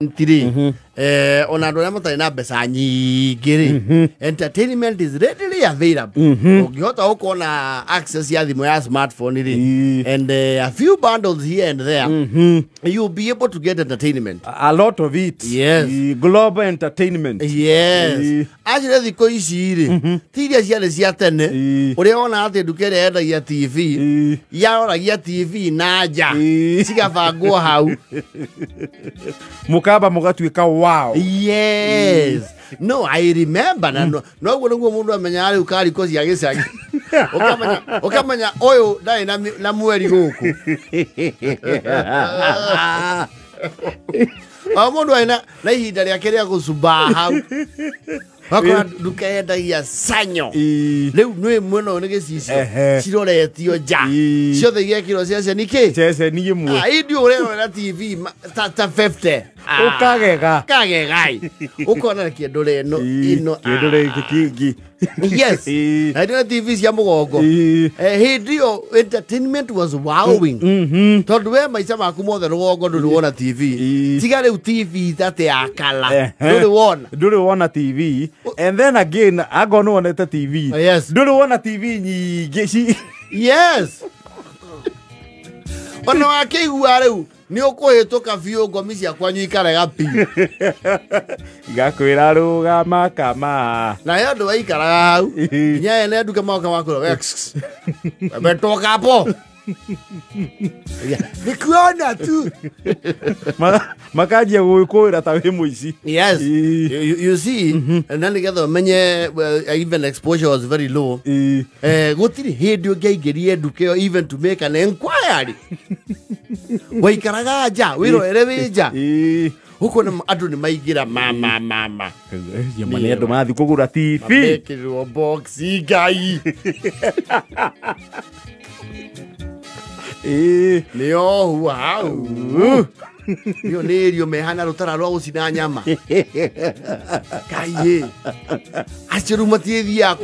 Rĩ ona andũ arĩa matarĩ na mbeca nyingĩ rĩ, entertainment is readily available. Ũngĩhota gũkorwo na access ya thimũ ya smartphone rĩ, and a few bundles here and there, you'll be able to get entertainment. A lot of it. Yes. Global entertainment. Yes. Acio thikũ ici rĩ, ti iria ciarĩ cia tene, ũrĩa wona atĩ nduka ĩrĩa yendagia TV yaroragia TV na nja, cigabangwo hau. Mukaba mugatuĩka wow. Yes. No, I remember na no noguo nĩguo mũndũ amenyaga rĩu kariko cia gĩcagi. Ũkamenya ũyũ ndarĩ na mweri gũkũ. O mũndũ arĩ na ihinda rĩake rĩa gũcubaa hau. Wakora nduka yendagia sanyo. Rĩu nĩ mwena ũyũ nĩ gĩcicio ciroretio nja. Ciothe igekĩrwo ceceni kĩ? Ceceni ĩmwe. Ah, indi ũrerorera TV ta 50. Ũkagega. Kagegai. Ũkona kĩndũre ĩno ĩno. Kĩndũ gĩkĩ kĩngĩ. Yes. Na ndĩna TV cia mũgongo. Hĩndĩ ĩyo entertainment was wowing. Tondũ we maica maku mothe rũgongo ndũrĩ wona TV. Tiga rĩu TV tate ya kala. Ndũrĩ wona. Ndũrĩ wona TV. And then again, angorwo nĩ wonete TV. Yes. Ndũrĩ wona TV nyingĩ ci. Yes. Ona wakĩigua rĩu nĩ ũkũhĩtũka biũ ngomi cia kwanyu ikarega biũ. Igakwĩra rũgama kama. Na he andũ waikaraga hau nginya ene nduka moka makwĩra we wetoka hapo. Nikuona tu. Makanjia gũgĩkũĩra ta wĩ mũici. Yes. You see, and then nĩgetha ũmenye, well, even exposure was very low. Gũtirĩ hĩndĩ ũngĩaingĩrire nduka ĩyo even to make an inquiry. Waikaraga nja, wĩrorere wĩ nja. Ũkona andũ nĩ maingĩra mama mama. Ma nĩ andũ marathiĩ kũgũra TV. Mekĩrirwo box Ngai. Nĩ ohu hau. Ĩyo nĩ irio mehana rũtara rwa gũcina nyama. Ngai ĩ. Acio rĩu matiĩthiaga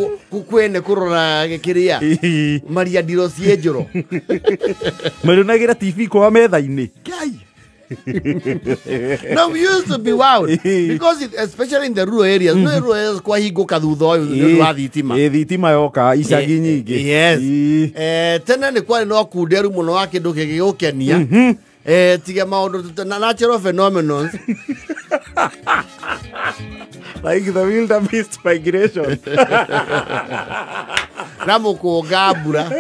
kwene kũrora kĩrĩa. Maria ndiro ciĩ njoro. Marionagĩra TV kwa metha-inĩ. Ngai. No, we used to be wild because it, especially in the rural areas, no rural areas kwahingũka thutha ũyũ nĩ ũndũ wa thitima. Thitima yoka icagi nyingĩ. Yes. Tene nĩ kwarĩ na ũkunderu mũno wa kĩndũ kĩngĩgũkenia. Tiga maũndũ na natural phenomenons. Like the wildebeest migration. Na mũkũnga mbura.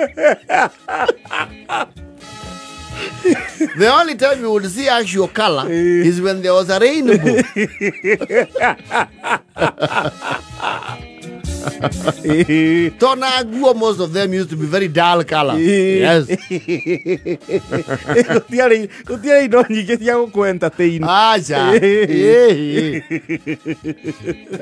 The only time you would see actual color is when there was a rainbow. Tona nguo, most of them used to be very dull color. Yes. Gũtiarĩ indo nyingĩ cia gũkũ entertain. Aca.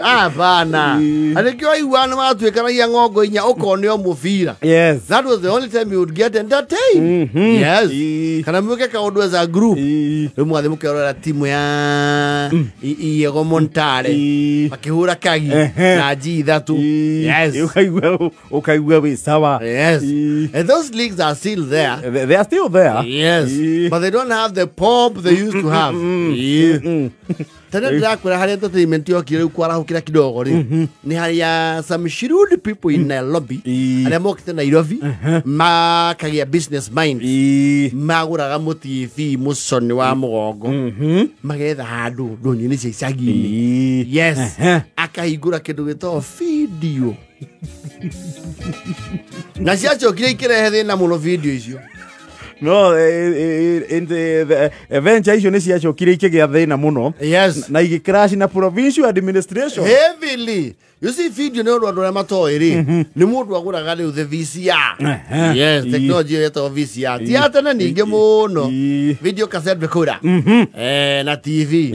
Hapana. Nĩkĩo waigua nĩ matuĩkanagia ng'ongo inya ũkonio mũbira. Yes. That was the only time you would get entertained. Yes. Kana mwĩke kaũndũ as a group. Rĩu mwathiĩ mũkerorera timu ya Iego Montare. Makĩhũra kagi na G ithatũ. Yes. Ũkaigua wĩ sawa. Yes. And those leagues are still there. They are still there. Yes. But they don't have the pomp they used to have. Tene ndĩrakwĩra harĩa entertainment yokire rĩu kwarahũkĩra kidogo rĩ, nĩ harĩa some shrewd people in Nairobi, arĩa mokĩte Nairobi, makagĩa business mind, magũraga mũ TV mũconi wa mũgongo, magetha handũ ndũnyũ-inĩ cia icagi-inĩ. Yes. Akahingũra kĩndũ gĩtagwo video. Na ciacokire ikĩrehe thĩna mũno video icio. No, in the venture icio nĩ ciacokire ikĩgĩa thĩna mũno. Yes. Na igĩcrash na provincial administration. Heavily. You see, video nĩ ũndũ andũ arĩa matoĩ rĩ, nĩ mũndũ agũraga rĩu the VCR. Yes, technology ĩyo ĩtagwo VCR. Ti ya tene ningĩ mũno. Video cassette recorder. Na TV.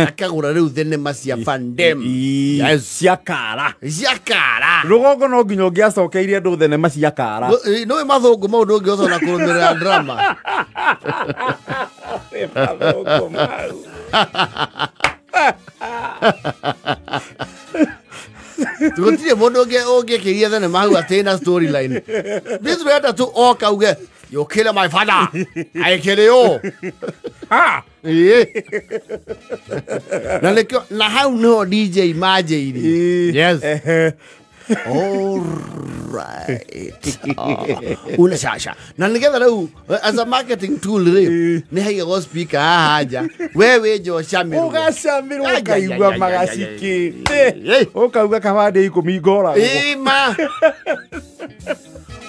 Akagũra rĩu thenema cia Van Damme. Yes. Cia kara. Cia kara. Rũgongo no nginya ũngĩacokeirie andũ thenema cia kara. No mathũngũ mau ndũngĩhota ona kũrũmĩrĩra drama. Mathũngũ mau. Gũtirĩ mũndũ ũngĩkĩria thenema hau atĩ na storyline. This wenda tu oka uge, you kill my father, I kill you. Ha! Na nĩkĩo na hau nĩho DJ manjĩirie. Yes. All right. Una shasha. Na nĩgetha rĩu as a marketing tool rĩ nĩ haigagwo speaker haha nja. We wĩ nja ũcamĩrwo. Ũgacamĩrwo ũkaigua magacikĩte. Ũkauga kabande 10 ngoragwo. Ĩma.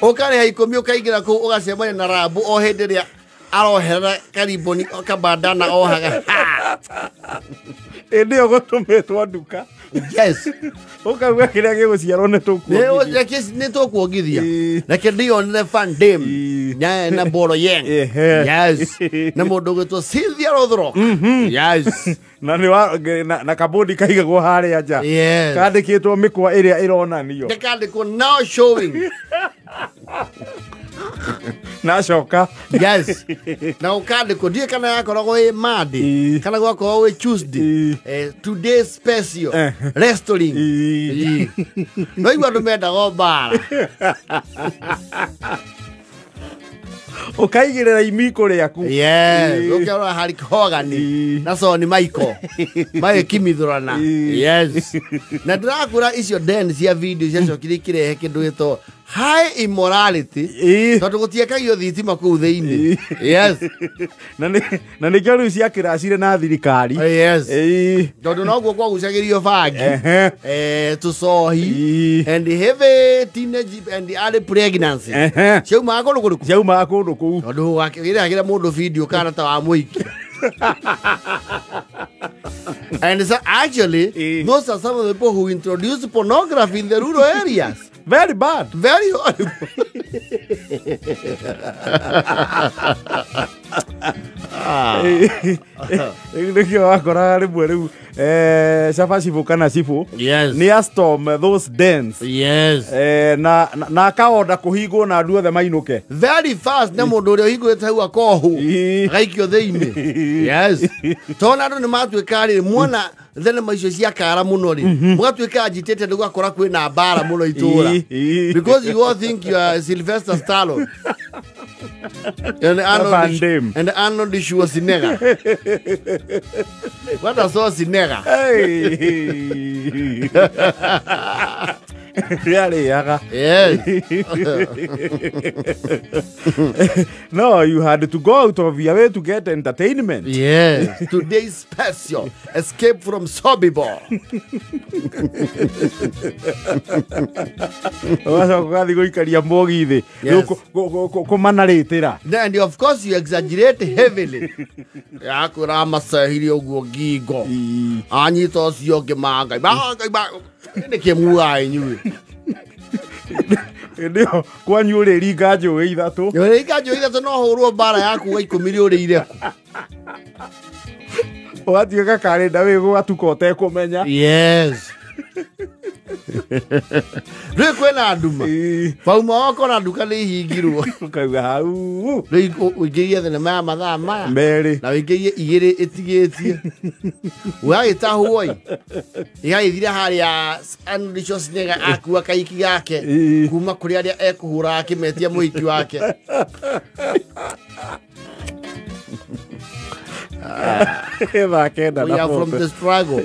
Ũkarĩha 10 ũkaingĩra kũu ũgacemania na Rambo o hĩndĩ ĩrĩa aroherera kariboni kabandana ohaga. Ĩndĩ ĩyo gũtũmĩtwo nduka. Yes. Ũkauga kĩrĩa gĩgũciarwo nĩ tũkuongithia. Nĩ tũkuongithia. Reke ndionere Van Damme na Bolo Yeung. Yes. Na mũndũ ũgwĩtwo Cynthia Rothrock. Yes. Na nĩ na kabodi kaigagwo harĩa nja. Yes. Kandĩkĩtwo mĩkwa ĩrĩa ĩronanio. Gakandĩkwo now showing. Nacoka. Yes. Na ũkandĩkwo ndiũĩ kana yakoragwo ĩ Monday kana gwakoragwo ĩ Tuesday. Today special wrestling. No igua andũ mendaga mbara. Ũkaigĩrĩra imiko rĩaku. Yes. Ũkĩrora Hulk Hogan na Shawn Michael magĩkimithũrana. Yes. Na ndĩrakwĩra icio den cia video ciacokire ikĩrehe kĩndũ gĩtagwo high immorality tondũ gũtiekagio thitima kũu thĩinĩ. Yes. Na nĩkĩo rĩu ciakĩracire na thirikari. Yes. Tondũ noguo kwagucagĩrio bangi, tũcohi and heavy teenage and early pregnancy. Ciaumaga kũndũ kũrĩkũ? Ciaumaga kũndũ kũu. Tondũ wakĩrehagĩra mũndũ video kana ta wa mũikia. And so actually, those are some of the people who introduced pornography in the rural areas. Very bad. Very horrible. Nĩkĩo wakoraga rĩmwe rĩu caba cibũ kana cibũ. Yes. Nĩ a storm those dens. Yes. Na akaonda kũhingwo na andũ othe mainũke. Very fast na mũndũ ũrĩa ũhingũrĩte hau akohwo agaikio thĩinĩ. Yes. Tondũ andũ nĩ matuĩka rĩ muona thenema icio cia kara mũno rĩ mũgatuĩka agitated ũgakora kwĩna mbara mũno itũra. Because you all think you are Sylvester Stallone. And Arnold, and Arnold Schwarzenegger. What a Schwarzenegger. Hey. Really, yes. No, you had to go out of your way to get entertainment. Yes. Today's special, Escape from Sobibor. Yes. And of course you exaggerate heavily. Yakura masahiri oguo ngingo. Anyita ũcio ũngĩ mangai. Nĩkĩ mugaga inyuĩ? Ndio kwanyu ũrĩringa njũĩ ithatũ. Ũrĩringa njũĩ ithatũ no hũrwo mbara ya kuga 10 ũrĩire kũ. Ũgatuĩka karenda wĩ gwatuka ũtekũmenya. Yes. Rĩu kwĩna nduma. Bauma wakora nduka nĩ ihingirwo. Ũkauga hau. Rĩu ũingĩrie thenema ya mathaa maya. Merĩ. Na ũingĩrie igĩrĩ ĩtigĩtie. Ũgagĩtahwo ĩ. Ĩgagĩthira harĩa Arnold Schwarzenegger akua kaiki gake kuma kũrĩ arĩa ekũhũra akĩmetia mũhiki wake. We are from the struggle.